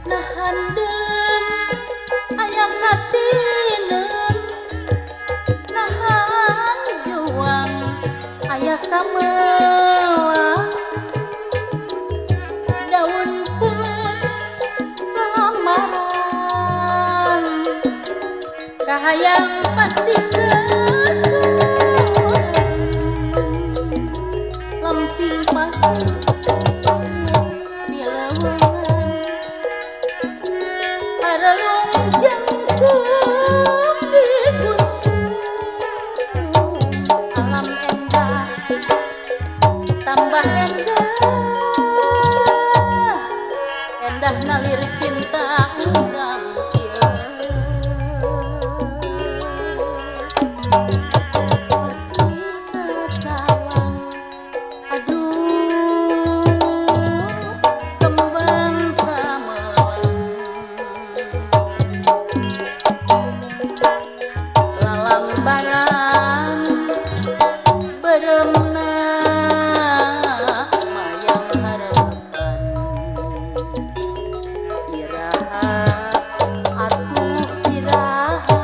Nahan delem aya katinen, nahan juang aya kamelang, daun pulus lamaran, kahayang pasti kesuran, lemping pasir di leuweungan, harelung jangkung di gunung, alam endah tambah endah, endah nalir cinta urang ieu. Pasti kasawang, aduh kembang kamelang, lalambaran beremna mayang harapan, iraha atuh iraha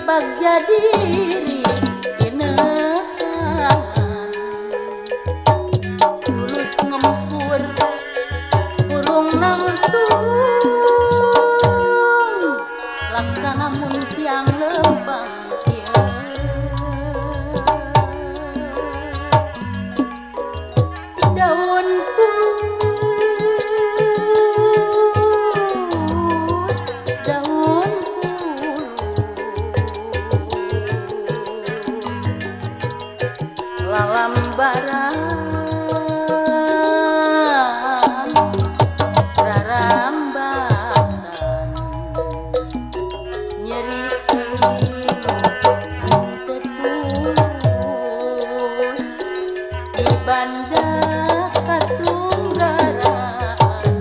bagja diri inehan, tulus ngempur burung nangtung, laksana mun siang lempang ieu. Daun pulus, daun pulus, lalambaran rarambatan, nyeri teuing mun teu tulus, di banda katunggaraan,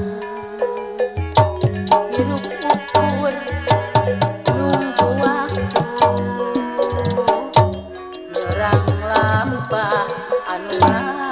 hirup ukur nunggu waktu, ngerang lampah anu.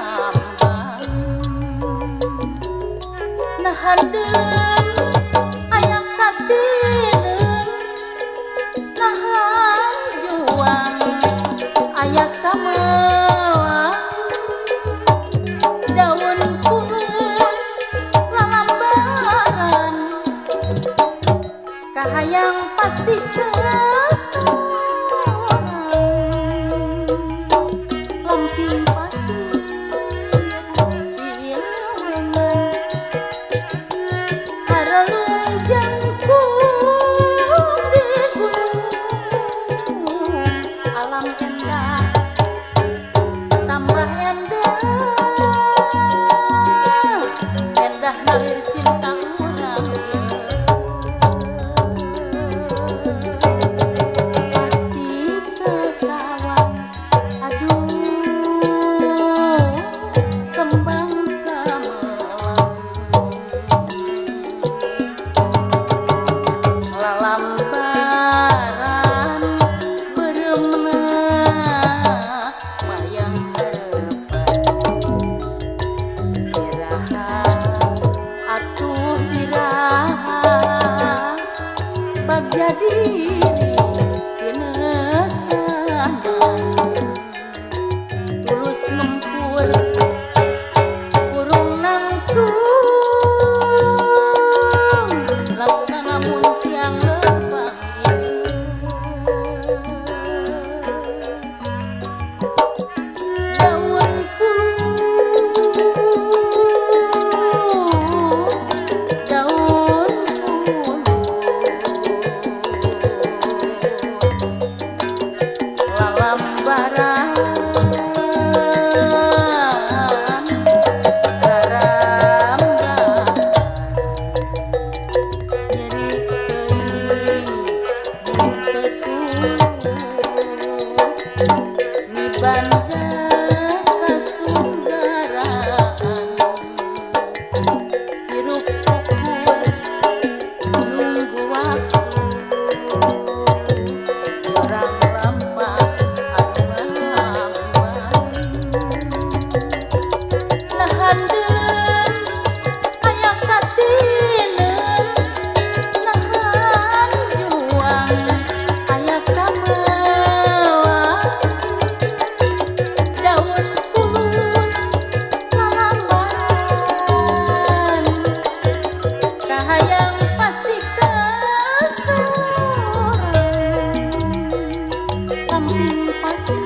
Gamping pasir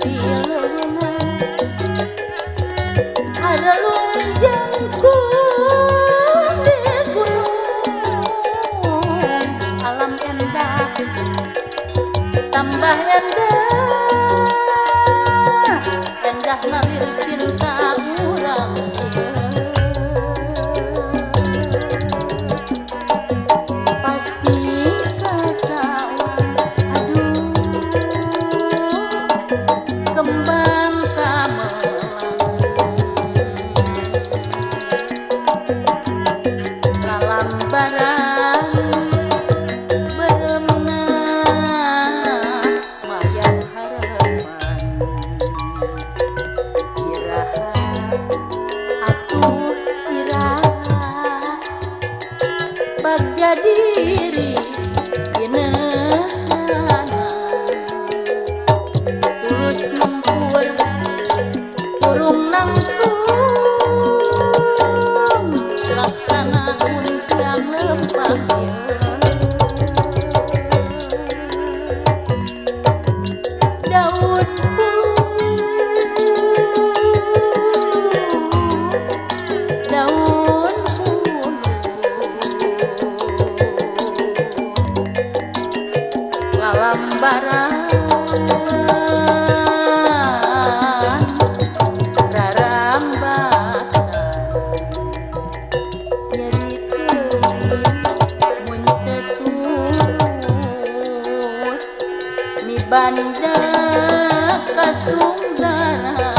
di leuweungan harelung jangkung di gunung alam endah tambah endah endah nalir cinta urang pasti kasawang aduh kembang kamelang lalambaran beuremna mayang harapan iraha atuh iraha bagja diri ginehanan tulus nempur kurung nangtung laksana mun siang lempang ieu daun pulus daun pulus lalambaran rarambatan nyeri teuing mun teu tulus mibanda katunggaran.